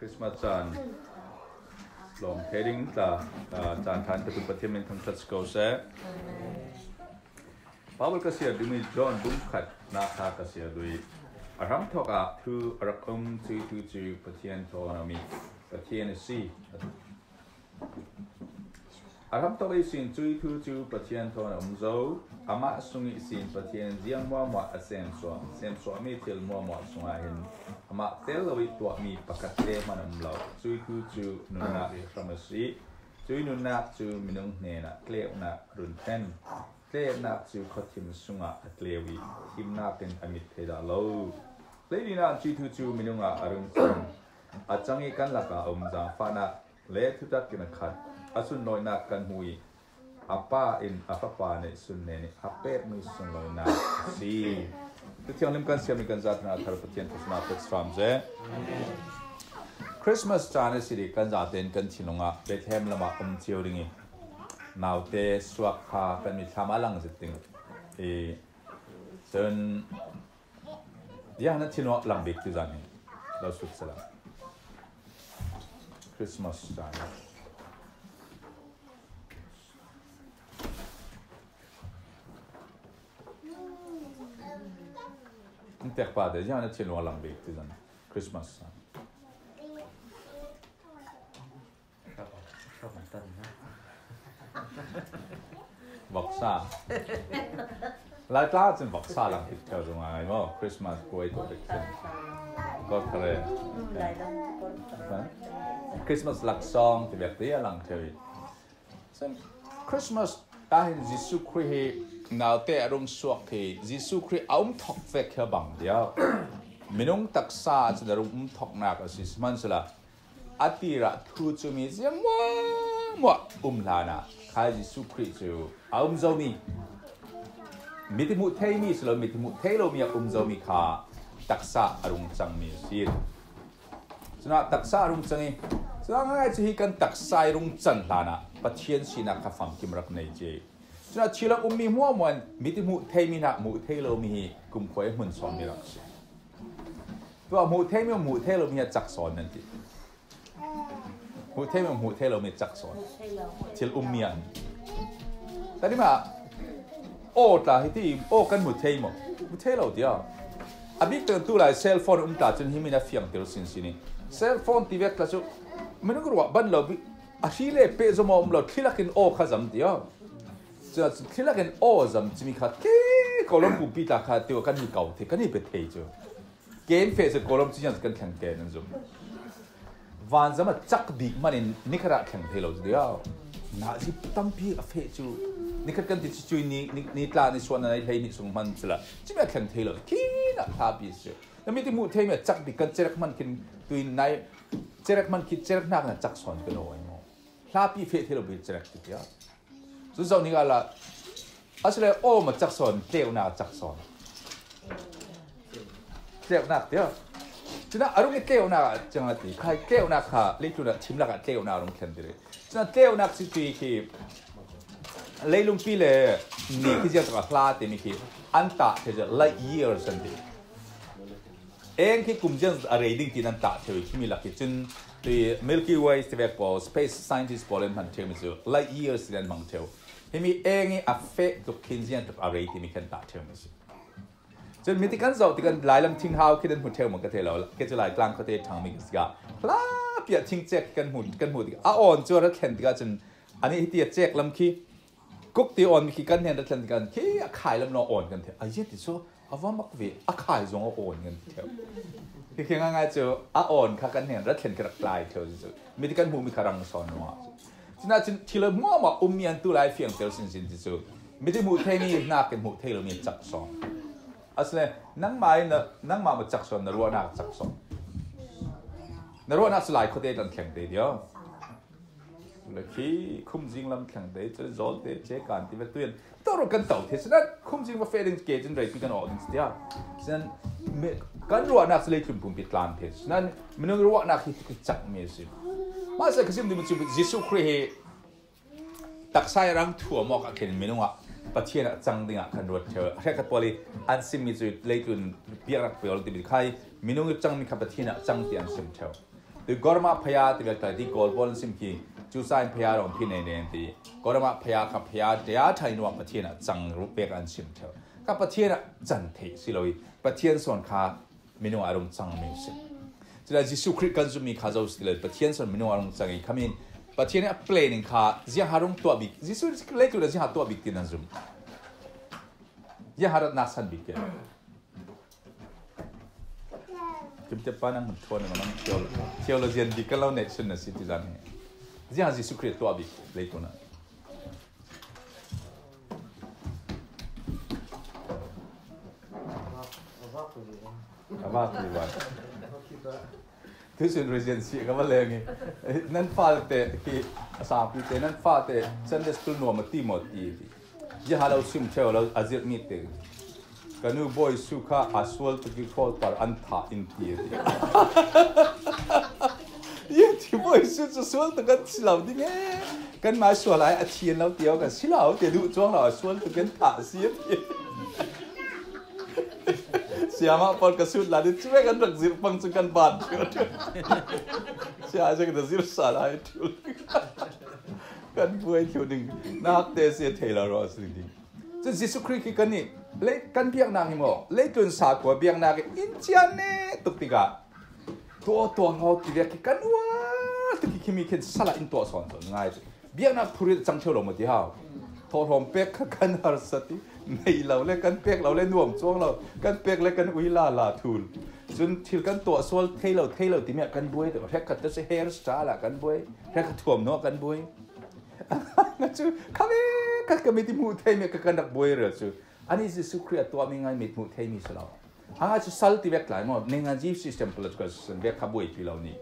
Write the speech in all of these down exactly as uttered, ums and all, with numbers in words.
Christmas caan lawm thei ding tla, ah, caan than ka tung Pathian min thangṭhat si ko seh. Bible ka siar ding mi John bung khat na kha ka siar duh i, a hramthawk ah thu a rak um, cuih thu cu Pathian thawn a um i Pathian a si. A hramthawk ihsin cuih thu cu Pathian thawn a um zo. Amah sung ihsin Pathian ziang hmuahhmuah a semsuah. Semsuahmi thil hmuahhmuah sungah hin amah tel lo i tuahmi pakhatte hman a um lo. Cuih thu cu nunnak i hram a si. Cuih nunnak cu minung hnenah tleunak a run thlen. Tleunak cu khuathim sungah a tleu i thimnak in a mit thei dah lo. Leilin ah cuih thu cu minung ah a run cang. A cang i kan lakah a um zaangfahnak le thutak in a khat, a sunlawinak kan hmu i a Pa in a Fapa nih sun hnen i a pekmi sunlawinak a si. Thu thianghlim kan siam i kan zate hna thar Pathian thluachuahnak pek sawm seh. Christmas caan a si dih kan zate in kan thinlung ah Bethlehem lam ah um cio ding i naute suak kha kan mitthlam ah a lang zet ding i cun Ziah na thinlung lang bik ti zan hi lo sut sala. Christmas caan. N tek pa te ziah na thinlung lang bik ti zan Christmas caan. Voksa. Laitlang cun voksa lang hi ṭheu zong ai maw? Christmas kuai ko dik cun. Kawr khare. Christmas laksawng ti vek te a lang ṭheu i. Cun Christmas ah hin Jesuh Khrih hi naute a rung suak hi Jesuh Khrih a um thawk vek hi a bang dia. Minung taksa cun a rung um thawknak a si sihmansehla a tirah thu cu mi ziang muahmuah um hlanah kha Jesuh Khrih cu a um zomi, mit i hmuh theimi si lo, mit i hmuh thei lomi a um zomi kha taksa a rung cangmi a si. Cunah taksa a rung cang i, cunah ngaingai cu hi kan taksa i rung can hlanah Pathian sinak kha famkim rak nei cio. Cunah thil a ummi hmuahhmuah in mit i hmuh theimi hna hmuh thei lomi hi kumkhua i hmun sawnmi rak si. Tuah hmuh theimi hmuh thei lomi hi a cak sawn nan ti. Hmuh theimi hmuh thei lomi cak sawn. Thil ummi ah hin. Tadimah aw tla hiti aw kan hmu thei maw? Hmu thei lo tiah. A bik teng tu lai cell phone um tla cun himi na fiang tel sinsin i. Cell phone ti vek tla cu minung ruah ban lo bik a hri le peh zom a um lo, thlilak in aw kha zam tiah. Cun thlilak in aw zam cimi kha ke Kawlram pumpi tla kha tiah kan hi kau thei, kan hi pe thei cu. Ken feh cu Kawlram cu kan thleng ke nan zum. Vanzam a cak bik hman in nikhat ah thleng thei lo cu tiah. Nazi tampi a feh cu nikhat kan ti cu cui ni, ni, ni tla ni suan a nei hlei nih sung hman cila cumi a thleng thei lo. Khin ah thlapi si. Na mit i hmuh theimi a cak bik kan cerek hman khin tuin nai cerek hman khi cerek hnak na cak sawn kan aw i maw? Hlapi feh thei lo bik cerek ti tiah. Cu zoh ning a la. Asile aw ma cak sawn, tleunak a cak sawn. Tleunak tiah. Cunah a rung i tleunak a cang a ti. Khai tleunak kha leitlun ah thimlak ah tleunak a rung thlen dih. Cunah tleunak si ti khi leilungpi le ni khi ziangtak a hla timi khi an tah thei light years an ti. Eng khi kum ziang a rei ding ti nan tah theu i khimi lak hi cun tui Milky Way ti vek pawl, space scientist pawl in hman theu mi cu light years ti nan hmang theu. Himi eng i a feh tluk khin ziang tluk a rei timi khan tah theu mi si. Cun mi ti kan zoh ti kan lailam thinghau khi nan hmu theu maw ka thei lo. Ke cu Laitlang khuate ṭhangmi ka si ah. Hlapi ah thingcek khi kan hmu, kan hmu tik a awn cu a ra thlen tikah cun anih hiti a cek lam khi kuk ti awn mi khi kan hnen ra thlen tikah khi a khai lam lo awn kan thei. A ziah ti cu a va mak ve, a khai zong a awn kan ti theu. Khi khi ngaingai cu a awn kha kan hnen ra thlen khi rak tlai theu cu. Mi ti kan hmuh mi kha rang sawn ruangah. Cunah cun thil hmuahhmuah ummi an tu lai fiang tel sinsin ti cu. Mi ti hmuh theimi hnak in hmuh thei lomi cak sawn. Asile nangmah in na, nangmah maw cak sawn, na ruahnak cak sawn. Na ruahnak cu lai khuate kan thleng te dio. Le khi khumzing lam thleng te, cun zawl te, ce kan ti vek tuin. Tawrh kan to thei sinah khumzing va feh ding ke cun reipi kan awh ding tia. Sinah kan ruahnak cu leitlun pumpi tlan thei. Sinah minung ruahnak hi cak mi a si. Mah se ka sim ding cu Jesuh Khrih hi taksa i rang thuam awk ah khin minung ah Pathian ah cang dingah kan ruat ṭheu. A hrekkhat pawl i an simmi cu leitlun piaknak piawl timi khai minung i cangmi kha Pathian ah cang ti an sim ṭheu. Tu Gorma phaya ti vek ta ti Kawl pawl an sim khi, Chusain phaya rong phi nei nei ti. Gorma phaya kha phaya tia thai nuam Pathian a chang rup vek an sim theu. Kha Pathian a chan thei si lo i, Pathian son kha minung a rung chang mi si. Chila Jesu Khrist kan zum mi kha zo si lo, Pathian son minung a rung chang i kha min, Pathian a planning kha ziang ha rung tua bik, Jesu lei tu la ziang ha tua bik tin an zum. Ziang ha rat nak san bik ke. Kim te pa nang mun thon nang theo-, theologian di kalau ne sun na citizen he. Ziang Jesu Khrist tua bik lei tu na. Ava tu ba. Tu sun regency ka ba le ngi. Nan fa te ki sa pi te nan fa te Sunday school no ma ti mo ti. Ziang ha lo sim theo lo a zir mi te. Ka nu Bawi Su kha a sual tuk i khawl par an thah in ti a ti. Ye ti Bawi Su cu sual tuk kan si lo ding e. Kan mai sual ai a thian lo ti aw kan si lo ti duh chuang lo a sual tuk kan thah si a ti. Siama pawl ka sut la ding cu kan rak zir pang cu kan ban. Sia zek da zir sa lai tu. Kan buai thiu ding. Nak te si thei lo ro si ding. Cun Jesuh Khrih khi kan i lei kan biaknak hi maw? Leitlun sa kua biaknak i in cian ne tuk tikah tua tua hlo ti vek khi kan uar tuk khi khimi khin sala in tuah sawn sawn ngai cu. Biaknak phurit a cang ṭheo lo maw ti hau? Thawhlawm pek kha kan harsa ti. Nei lo le kan pek lo le nuam cuang lo. Kan pek le kan ui la la thul. Cun thil kan tuah sual thei lo, thei lo timi ah kan buai tuk. Hrekkhat te si hair style ah kan buai. Hrekkhat thuam nuah kan buai. Cu kha ve, kha ka mit i hmuh theimi ka kan rak buai rel cu. Ani Jesuh Khrih a tuahmi ngai mit hmuh theimi si lo. Anga cu sal ti vek tlai maw? Neingan ji system political system vek kha buaipi lo ni.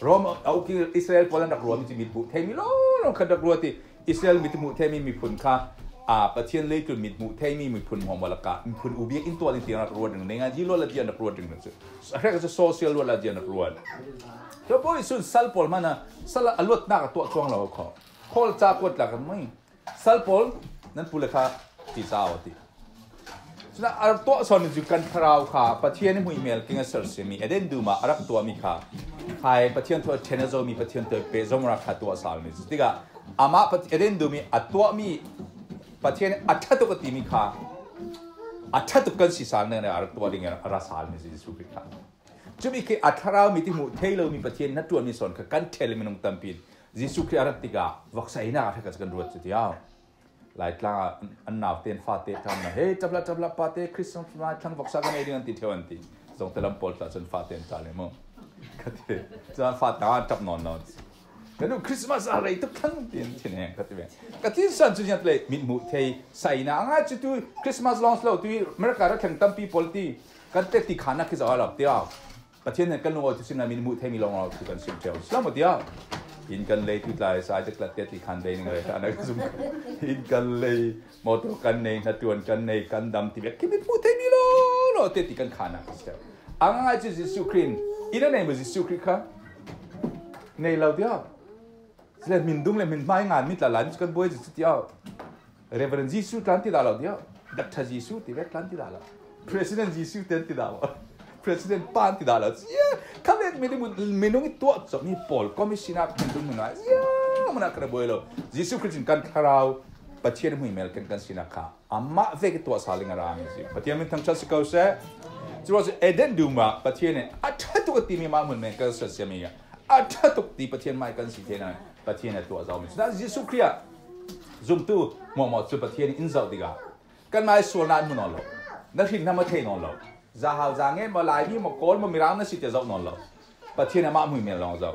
Rom a uk Israel pawl an rak ruahmi cu mit hmuh theimi lo lo khan rak ruah ti. Israel mit hmuh theimi miphun kha, a, Pathian leitlun mit hmuh theimi miphun hmuahhmuah lakah miphun ubiak in tuah ding tiang rak ruah ding. Neingan ji luat la tiang rak ruah ding cu. A hrek cu social luat la tiang rak ruah. Tua pawl i sun sal pawl hmana sal a luatnak a tuah cuang lo kho. Khawl ca kuat tlak kan mai. Sal pawl nan pu le kha ti ca aw ti. Cun a rak tuah sawn cu kan thlarau kha Pathian i hmuihmel keng a sersiami Eden dum ah a rak tuahmi kha khai Pathian thu a ṭhen a zomi Pathian thu a pehzom rak kha tuah salmi cu. Tikah amah Pat-, Eden dum i a tuahmi Pathian a ṭha tuk a timi kha a ṭha tuk kan si sal ning a rak tuah ding a ra salmi cu Jesuh Khrih kha. Cumi khi a thlarau mit i hmuh thei lomi Pathian hnaṭuanmi sawn kha kan ṭhel minung tampi in Jesuh Khrih a rat tikah voksainak a hrek a kan ruat cu tiau. Laitlang ah an, an naute an fate ṭam na, "Hei, ṭaplah, ṭaplah, pate, Christmas Laitlang voksa kan ei ding," an ti ṭheu an ti. Zongte lam pawl tla cun fate an ṭal i mu. Ka ti. Cun fate an ṭap nawn lo. Ka nu Christmas a rei tuk thlang ti an thin heng ka ti ve. Ka ti san cu ziang le mit hmuh thei saina a ngai cu tu Christmas long lo tu America ra thleng tampi pawl ti kan te ti khan nak khi zoh a lo tiau. Pathian nih kan lung aw ti sin na min hmuh theimi lawng aw ti kan sim ṭheu. Sila maw tiah? In kan lei tu tlai sa tek tlak te ti khan dei ning rei ta na ka zum. In kan lei, motor kan nei, hnaṭuan kan nei, kan dam ti bek khi min hmuh theimi lawng aw te ti kan khan na ka si ṭheu. A ngai cu Jesuh Khrih in, in a nei maw Jesuh Khrih kha? Nei lo tiah? Sile min dung le min hmai ngan mi tla lai mi cu kan buai cu tiah. Reverend Jesuh tlan ti dah lo tiah. Doctor Jesuh ti vek tlan ti dah lo. President Jesuh ten ti dah lo. President pan ti dah lo. Tiah. Kha vek mi ding minung i tuah cawk mi pawl commissioner min dung min ngai. Tiah. Muna kan buai lo. Jesuh Khrih in kan thlarau Pathian hmuihmel kan kan sinak kha. Amah vek i tuah sal in a rami si. Pathian min thangṭhat si ko seh. Curuangah Eden dum ah Pathian in a ṭha tuk a timi mah hmun men kan sersiam i a ṭha tuk ti Pathian mai kan si thei nain Pathian a tuah zomi. Cun Jesuh Khrih ah zumtu hmuahhmuah cu Pathian in zoh tikah kanmah i sualnak in hmu nawn lo. Na hrin hna ma thei nawn lo. Zahau, zangen maw, Laimi maw, Kawl maw, Mirang na si tiah zoh nawn lo. Pathian amah hmuihmel lawng zoh.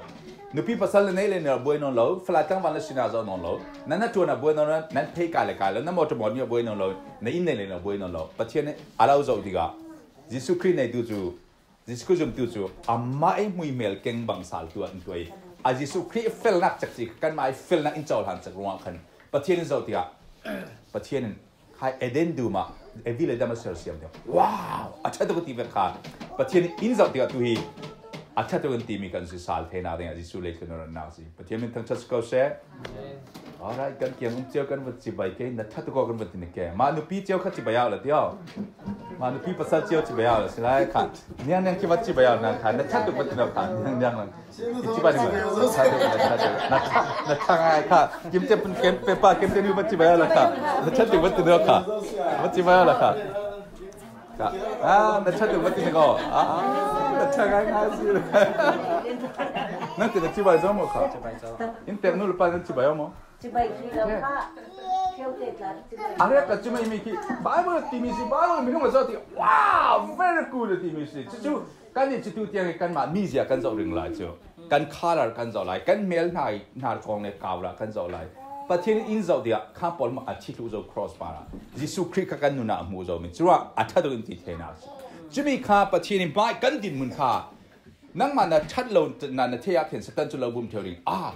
Nupi pasal na neih le na buai nawn lo, falai tlangval na sinak zoh nawn lo. Na hnaṭuan a buai nawn lo, nan phei kai le kai lo, na motor mawṭ nih a buai nawn lo, na inn nei le na buai nawn lo. Pathian a lo zoh tikah Jesuh Khrih neitu cu, Jesuh Khrih zumtu cu amah i hmuihmel keng bang sal tu ah an tuah i a Jesuh Khrih felnak cak si kanmah i felnak in cohlan cak ruangah khan Pathian in zoh tikah Pathian in Khai Eden dum ah Evi le Adam a sersiam deuh. Wow! A ṭha tuk a ti vek kha. Pathian in zoh tikah tu hi a ṭha tuk an timi kan si sal theinak dingah Jesuh lei thlun a rannak a si. Pathian min thangṭhat si ko seh. Alright, kan kiang um cio kan va cibai kei, na ṭha tuk aw kan va ti na ke. Ma nupi cio kha cibai aw la ti aw. Ma nupi pasal cio cibai aw la si lai kha. Niang niang ki va cibai aw na kha, na ṭha tuk va ti na kha, niang niang lang. Ki cibai ni ma. Na ṭha tuk, na ṭha tuk. Na ṭha, na ṭha ngai kha. Kim te pun kem pe pa, kim te ni va cibai aw la kha. Na ṭha tuk va ti na kha. Va cibai aw la kha. Ka, ah, na ṭha tuk va ti na ko. Ah, na ṭha ngai ngai si. Nang ti na cibai zo mo kha. In tek nu le pa nang cibai aw mo. Cibai khi lo kha. Kheu te tla cibai. A re ka cimai mi khi Bible ti mi si, Bible minung a zo ti. Wow, very good ti mi si. Chu chu kan ni chu tu tiang kan ma mi zia kan zo ring lai chu. Kan color kan zo lai, kan mel hnai hnar kong le kau la kan zo lai. Pathian in zo dia kha pol ma a thi thu zo cross pa la. Jesu Christ kha kan nuna mu zo mi. Chua a ṭha tuk in ti thei na. Chumi kha Pathian in bai kan din mun kha. Nangma na ṭhat lo na, na thei a khen Satan chu lo bum theu ring. Ah,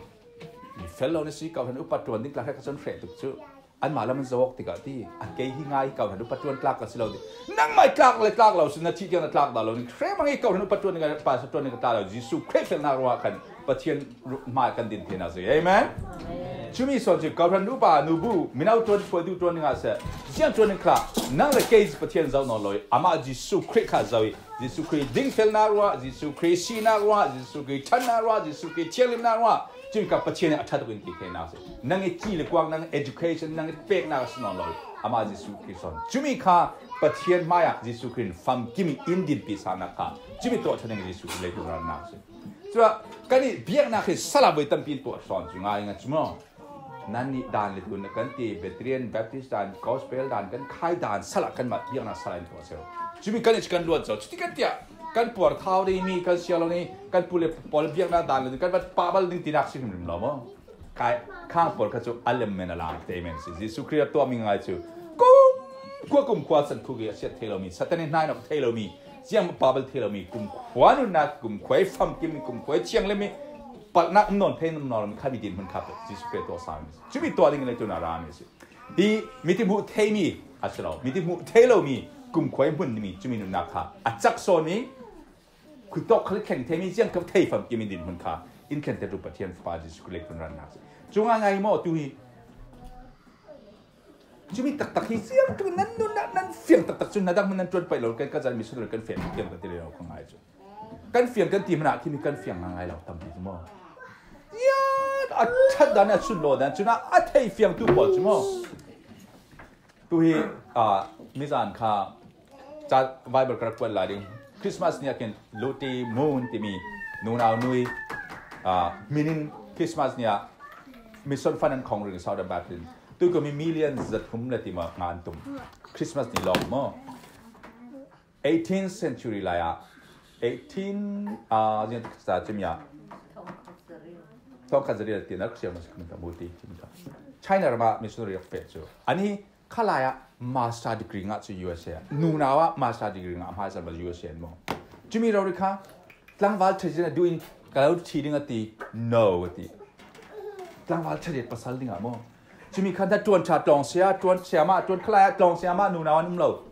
mi fel lo na si kau han upa tuan ding tla hre ka chon hre tuk chu. An ma lam an zawk tik a ti. A kei hi ngai kau han upa tuan tlak ka si lo ti. Nangmai tlak le tlak lo si na thi tiang na tlak da lo ni. Hre mang i kau han upa tuan ding a pa sa tuan ding ka tla lo. Jesu Christ na ruah kan Pathian ru-, mai kan din thei na si. Amen. Chumi son chu kau han upa nu bu minau tuan poi du tuan ding a se. Siang tuan ding kla. Nang le kei Pathian zau no loi. Ama Jesu Christ kha zau i. Jesu Christ ding fel na ruah, Jesu Christ si na ruah, Jesu Christ chan na ruah, Jesu Christ thiang lim na ruah. Chumi kha Pathian a ṭha tuk in ti thei na si. Nang i ci le kuang, nang education, nang i pek na si no loi. Ama Jesu Christ son. Chumi kha Pathian mai a Jesu Christ fam kimi in din pi sa na kha. Chumi to ṭha nang Jesu Christ le tu na na si. Chua kan i biak na khi sala boi tam pi to son chu ngai nga chu mo. Nan ni dan le tun kan ti, Presbyterian, Baptist dan, Gospel dan, kan khai dan, sala kan mat biak na sala in tua sel. Chumi kan ich kan luat zo. Chuti kan tia, kan puar thau dei mi, kan sia lo ni, kan pule pol biak na dan le tun, kan mat pa bal ding tinak si him rim lo mo. Kai, khang por kha chu alem men alang te men si. Jesu Christ tua mi ngai chu. Kum, kua kum kua san khu ge siat thei lo mi. Satan in hnai nok thei lo mi. Siang pa bal thei lo mi. Kum kua nu na, kum kua i fam kim mi, kum kua i chiang le mi. Pal nak non thei non kha mi din hun kha Jesu Christ tua sa mi. Chumi tua ding le tu na ra mi si. Hi, mi ti mu thei mi, a si lo. Mi ti mu thei lo mi, kum khuai mun mi, chumi nun nak kha. A chak so mi, khui tok khali thleng thei mi, ziang kap thei fam ki mi din mun kha. In thleng te tu Pathian Fapa Jesu Christ kun ran nak. Chunga ngai mo tu hi. Chumi tak tak hi ziang tu nan nun nak nan fiang tak tak chu na dang nan tuan pai lo kan ka zan mi sun kan fiang fiang ka ti lo ka ngai chu. Kan fiang kan ti mana kimi kan fiang ngai lo tam ti mo. Ya, a that dan a sun lo dan chuna a thei fiang tu pol chu mo. Tu hi, a, mi zan kha, cha Bible ka rak kuat lai ding. Christmas nia kin Luti Mun ti mi, nunau nui, a, minin Christmas nia mission fund an khong ring Southern Baptist. Tu ko mi million zat hum le ti ma ngan tum. Christmas ni long mo. Eighteenth century lai a. Eighteen, a, zin sa chim ya. Thong khat zari ti na siang ma sikum ta muti chim ta. China rama missionary yak fe chu. Ani khalai a master degree nga chu U S A. Nunau a master degree nga mai sa ba U S A mo. Chimi ro ri kha. Tlangval thajin a duin kalau thi ding a ti. No a ti. Tlangval thajin pasal ding a mo. Chimi khan ta tuan cha tong sia, tuan sia ma, tuan khalai a tong sia ma nunau an um lo.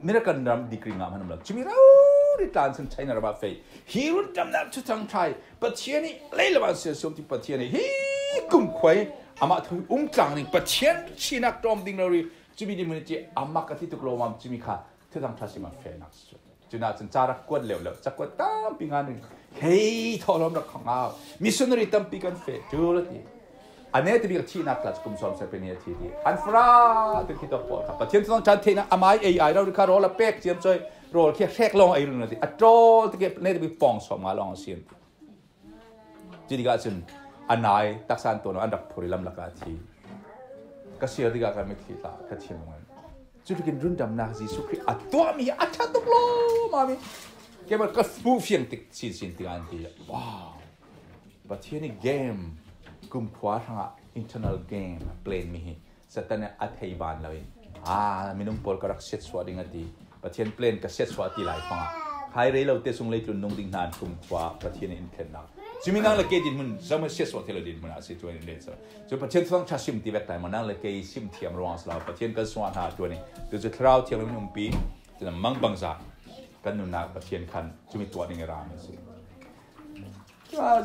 Miracle ram degree nga man lo. Chimi rau ri tan sun China rama fe. Hi run dam nak chu tang thai. Pathian ni lei la ban sia som ti Pathian ni. Hi kum khoi. Ama thu um tlang ni Pathian chi nak tom ding lo ri. Chimi di mun ti ama ka ti tuk lo mam chimi kha. Thu tang tha si ma fe nak su. Chuna chun cha rak kuat leu leu. Cha kuat tam pi nga ni. Hei tho lom rak khang au. Missionary tam pi kan fe. Tu lo ti. A ne te bik a thihnak tla kum sawm sawm pek ni a thi ti. An fara tu khi tawk pawl kha. Pathian thawng chan theihna a mai ei ai rau kha rawl a pek ciam choi. Rawl khi a hrek lawng ei rung na ti. A tawl te ke ne te bik pawng sawm nga lawng a siam ti. Ti dik a chun a nai taksa an tawn an rak phur i lam lak a thi. Ka siar dik a ka mit khi tla ka thiam ngai. Chu tukin rundamnak Jesuh Khrih a tuahmi a ṭha tuk lo mami. Keimah ka hmuh fiang tik sinsin tik an ti. Wow. Pathian i game, kumkhua hrangah internal game a plan mi hi Satan a thei ban lo in, a, minung pawl ka rak siatsuah ding a ti. Pathian plan ka siatsuah a ti lai panga. Khai rei lo te sung leitlun nung ding hna in kumkhua Pathian in thlennak. Cumi nang le kei dinhmun, zohmanh siatsuah thei lo dinhmun ah a si tuan in let so. Cu Pathian thawng ṭha sim ti vek tai maw, nang le kei sim thiam ruang a si lo. Pathian kan suah hna tuan in. Tu cu Thlarau Thiang lo in umpi, cun a mang bangza kan nunnak Pathian khan cumi tuah ding i ram a si. Ah,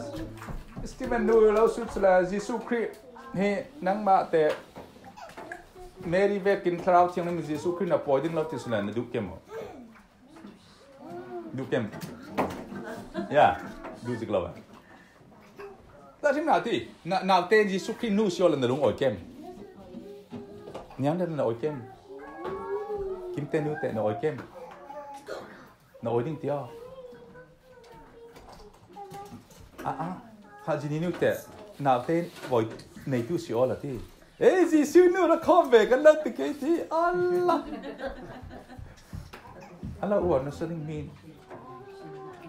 Stephen nu lo sut sila Jesuh Khrih Hi, nangmah te Mary vekin Thlarau Thianghlim Jesuh Khrih na pawi ding lo ti sila na duh kem maw? Duh kem? Ya, duh zik lo. Tahṭhimna ti, na, naute Jesuh Khrih nu si aw la na lung awi kem? Niang dan na awi kem? Kimte nu te na awi kem? Na awi ding ti aw. Ah, ah. Kha Jini nu te, naute voi neitu si aw la ti. Ei, Jesuh nu la khawm ve kan lo ti kei ti. Allah. Allah uar na sa ding min.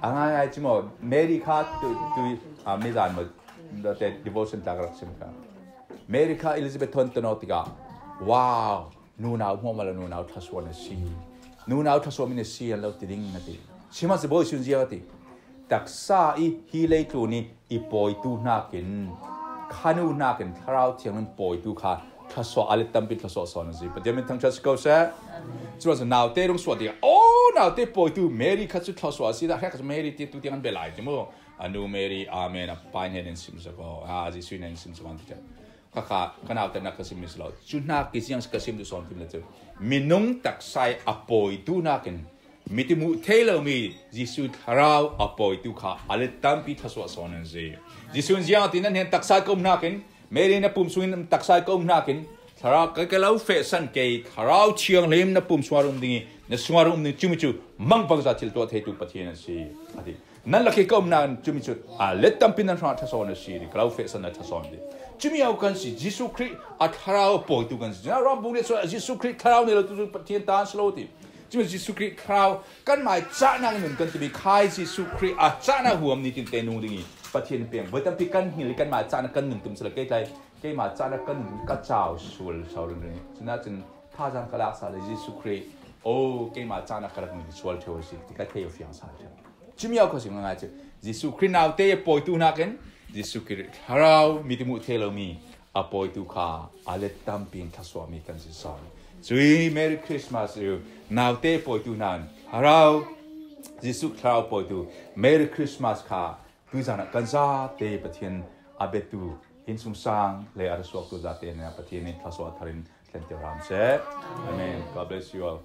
A ngai ngai ci maw, Mary kha tu, tu, a, mi zan maw, da te devotion ta ka rak sim kha. Mary kha Elizabeth thon tano tika. Wow. Nunau hmuah mala nunau thluasuah na si. Nunau thluasuah mi na si an lo ti ding na ti. Sima si bawi sun zia ti. Taksa i hi leitu ni i pawitu hnakin. Khanu hnakin Thlarau Thianghlim pawitu kha. Thluasuah a let tampi thluasuah sawn na si. Pathian min thangṭhat si ko se. Cuma sa naute rung suah ti. O naute pawitu Mary kha cu thluasuah si dah. Hek kha Mary ti tu tiang an belai ti mu. A nu Mary, amen, a pai hnen in sim sa ko. A Jesuh hnen in sim sa ko an ti. Kha kha, ka naute nak ka sim mi si lo. Cu hnak ki siang ka sim tu sawn tim le cu. Minung taksai a pawitu nakin. Miti muh thei lo mi Jesuh Thlarau a pawitu kha a let tampi thluasuah sawn an si. Jesuh in ziang ti nan hen taksai ka um hnakin. Mary na pum sungin taksai ka um hnakin. Thlarau ka, ka lo feh san kei Thlarau Thianghlim na pum suar um ding i. Na suar um ding cumi cu mangbangza thil tuah theitu Pathian an si. A ti. Nan lak hi ka um nain cumi cu a let tampi nan hrangah thluasuah na si ding, ka lo feh san na thluasuah ding. Cumi au kan si, Jesuh Khrih a thlarau a pawitu kan si. Cun a ram bung le cu Jesuh Khrih thlarau nei lo tu cu Pathian ta an si lo ti. Cumi Jesuh Khrih thlarau kan mai cahnak nun kan timi khai Jesuh Khrih a cahnak huam ni tinte nung ding i Pathian peng. Voi tampi kan hngil i kan mai cahnak kan nun tum si lo kei tlai. Keimah cahnak kan nun ka cau sual so ringring. Cunah cun thazang ka lak sa le Jesuh Khrih. O, keimah cahnak ka rak nun sual ṭheu a si ti ka thei fiang sa ṭheu. Cumi au kha si ngai cu Jesuh Khrih naute a pawitu hnakin Jesuh Khrih thlarau mi ti muh thei lo mi a pawitu kha a let tampi in thluasuah mi kan si sawn. Cui Merry Christmas u naute a pawitu hnain thlarau Jesuh thlarau pawitu Merry Christmas kha tuizan ah kan zate Pathian a biatu innsungsang le a rasuaktu zate nih Pathian in thluasuah thar in thlen ti hram seh. Amen. God bless you all.